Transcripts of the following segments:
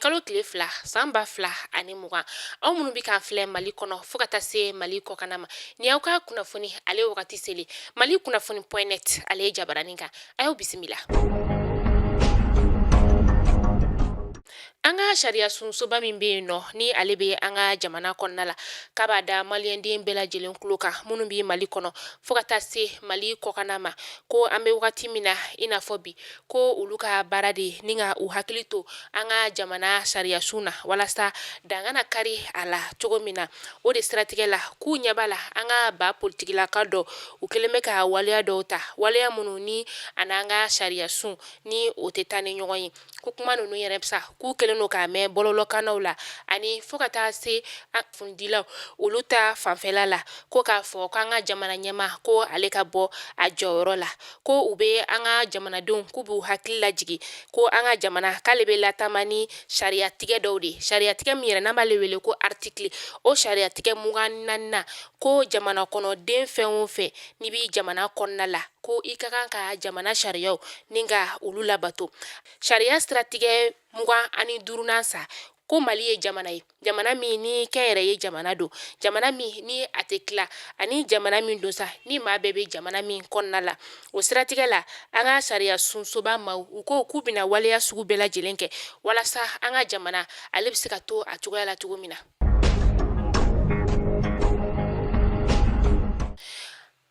kalo tile 2 san 2020. Aw minnu bɛ k'an filɛ Mali kɔnɔ fo ka taa se Mali kɔkanna ma, ni aw ka kunnafoni ale wagati seli Mali kunnafoni point net ale ye jabaranin kan, a y'aw bisimila. An ka sariya sunsoba min bɛ yen nɔ, ni ale bɛ an ka jamana kɔnɔna la, k'a b'a da maliyɛnden bɛɛ lajɛlen tulo kan minnu bɛ Mali kɔnɔ fo ka taa se Mali kɔkanna ma, ko an bɛ wagati min na i n'a fɔ bi, ko olu ka baara de ni ka u hakili to an ka jamana sariya sun na walasa dan kana kari a la cogo min na. O de siratigɛ la, k'u ɲɛ b'a la an ka ba politikilaka dɔ u kɛlen bɛ ka waleya dɔw ta, waleya minnu ni a n'an ka sariya sun ni o tɛ taa ni ɲɔgɔn ye. Ko kuma ninnu yɛrɛ sa, k'u kɛlen don k'a mɛn bɔlɔlɔkannaw la ani fo ka taa se kunnafonidilaw olu ta fanfɛla la, ko k'a fɔ k'an ka jamana ɲɛmaa ko ale ka bɔ a jɔyɔrɔ la, ko u bɛ an ka jamanadenw k'u b'u hakili lajigin ko an ka jamana k'ale bɛ lataama ni sariyatigɛ dɔw de, sariyatigɛ min yɛrɛ n'an b'ale wele ko article, o sariyatigɛ 24nan, ko jamana kɔnɔden fɛn o fɛn n'i bɛ jamana kɔnɔna la, ko i ka kan ka jamana sariyaw ni ka olu labato. Sariya siratigɛ 25nan sa, ko Mali ye jamana ye, jamana min ni kɛnyɛrɛye jamana don, jamana min ni a tɛ tila, ani jamana min don sa ni maa bɛɛ bɛ jamana min kɔnɔna la. O siratigɛ la, an ka sariya sunsoba maaw u ko k'u bɛna waleya sugu bɛɛ lajɛlen kɛ walasa an ka jamana ale bɛ se ka to a cogoya la cogo min na.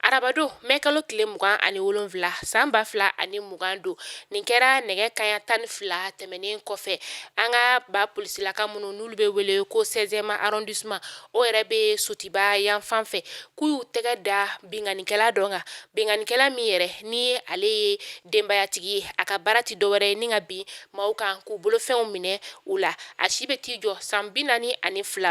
Arabadon mɛ kalo tile 27 san 2020 don, nin kɛra nɛgɛ kanɲɛ 12 tɛmɛnen kɔfɛ, an ka ba polisilaka minnu n'olu bɛ wele ko 16e arrondissement, o yɛrɛ bɛ Sotiba yanfan fɛ, k'u y'u tɛgɛ da binkannikɛla dɔ kan, binkannikɛla min yɛrɛ ni ale ye denbayatigi ye, a ka baara tɛ dɔwɛrɛ ye ni ka bin maaw kan k'u bolofɛnw minɛ u la. A si bɛ t'i jɔ san 42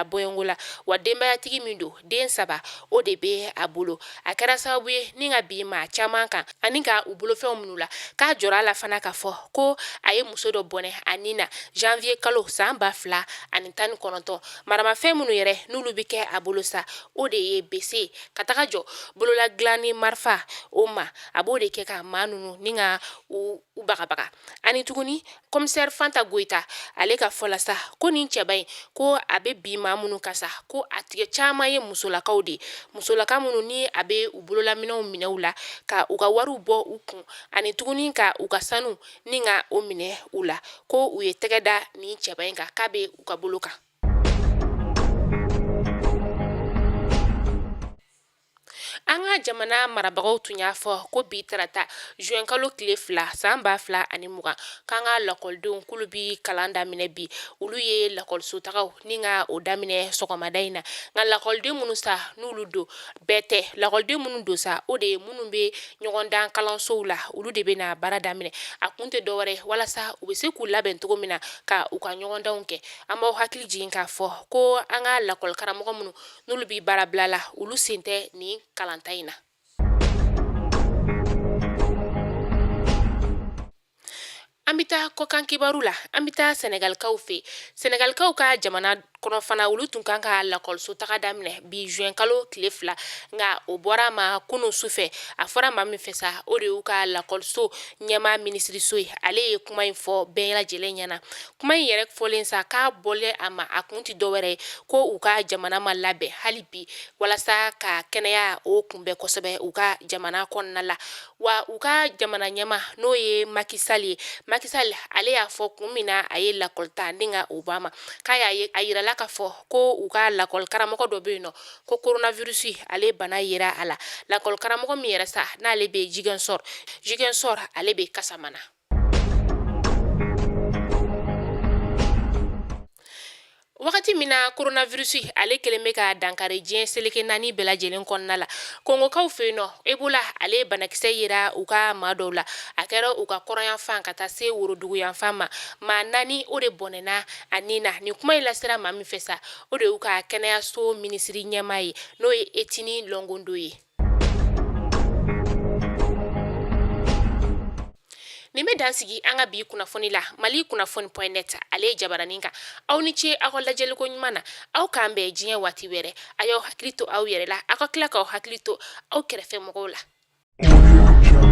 bɔɲɔgɔnko la, wa denbayatigi min don, den saba o de bɛ a bolo. A kɛra sababu ye ni ka bin maa caman kan ani ka u bolofɛnw minɛ u la. K'a jɔra a la fana k'a fɔ ko a ye muso dɔ bɔnɛ a ni na janvier kalo san 2019. Maramafɛn minnu yɛrɛ n'olu bɛ kɛ a bolo sa, o de ye bese ka taga jɔ bolola dilanni marifa o ma, a b'o de kɛ ka maa ninnu ni ka u bagabaga. Ani tuguni, commissaire Fanta Goyita ale ka fɔ la sa, ko nin cɛba in, ko a bɛ bin maa minnu kan sa, ko a tigi caman ye musolakaw de ye, musolaka minnu ni a bɛ u bololaminɛnw minɛ u la, ka u ka wariw bɔ u kun, ani tuguni ka u ka sanu ni ka o minɛ u la. Ko u ye tɛgɛ da nin cɛba in kan k'a bɛ u ka bolo kan. An ka jamana marabagaw tun y'a fɔ ko bi tarata juin kalo tile 2 san 2020, k'an ka lakɔlidenw k'olu bi kalan daminɛ bi. Olu ye lakɔlisotagaw ni ka o daminɛ sɔgɔmada in na. Nka lakɔliden minnu sa n'olu don, bɛɛ tɛ lakɔliden minnu don sa, o de ye minnu bɛ ɲɔgɔndan kalansow la, olu de bɛna baara daminɛ. A kun tɛ dɔwɛrɛ, walasa u bɛ se k'u labɛn cogo min na ka u ka ɲɔgɔndanw kɛ. An b'aw hakili jigin k'a fɔ ko an ka lakɔlikaramɔgɔ minnu n'olu bɛ baarabila la, olu sen tɛ nin kalanta in na. An bɛ taa kɔkan kibaru la, an bɛ taa sɛnɛgalikaw fɛ. Sɛnɛgalikaw ka jamana kɔnɔ fana, olu tun kan ka lakɔliso taga daminɛ bi juin kalo tile 2, nka o bɔra a ma kunun su fɛ. A fɔra maa min fɛ sa, o de y'u ka lakɔliso ɲɛmaa minisiriso ye. Ale ye kuma in fɔ bɛɛ lajɛlen ɲɛna. Kuma in yɛrɛ fɔlen sa, k'a bɔlen a ma, a kun tɛ dɔwɛrɛ ye ko u ka jamana ma labɛn hali bi walasa ka kɛnɛya o kunbɛn kosɛbɛ u ka jamana kɔnɔna la. Wa u ka jamana ɲɛmaa n'o ye Macky Sall ye, Macky Sall ale y'a fɔ kun min na a ye lakɔli ta ni ka o bɔ a ma, k'a y'a ye a yirala k'a fɔ ko u ka lakɔli karamɔgɔ dɔ bɛ yen nɔ, ko coronavirus ale bana yera a la. Lakɔli karamɔgɔ min yɛrɛ sa n'ale bɛ Ziguinchor, Ziguinchor ale bɛ Kasamana. Wagati min na coronavirus ale kɛlen bɛ ka dankari diɲɛ seleke naani bɛɛ lajɛlen kɔnɔna la, kongokaw fɛ yen nɔ, Ebola ale banakisɛ yera u ka maa dɔw la. A kɛra u ka kɔrɔnyanfan ka taa se woroduguyanfan ma, maa naani o de bɔnɛna a ni na. Nin kuma in lasera maa min fɛ sa, o de y'u ka kɛnɛyaso minisiri ɲɛmaa ye, n'o ye Etini Longondo ye. Nin bɛ dan sigi an ka bi kunnafoni la Mali kunnafoni point net ale ye jabaranin kan. Aw ni ce aw ka lajɛliko ɲuman na. Aw k'an bɛn diɲɛ waati wɛrɛ. A y'aw hakili to aw yɛrɛ la, aw ka tila k'aw hakili to aw kɛrɛfɛ mɔgɔw la.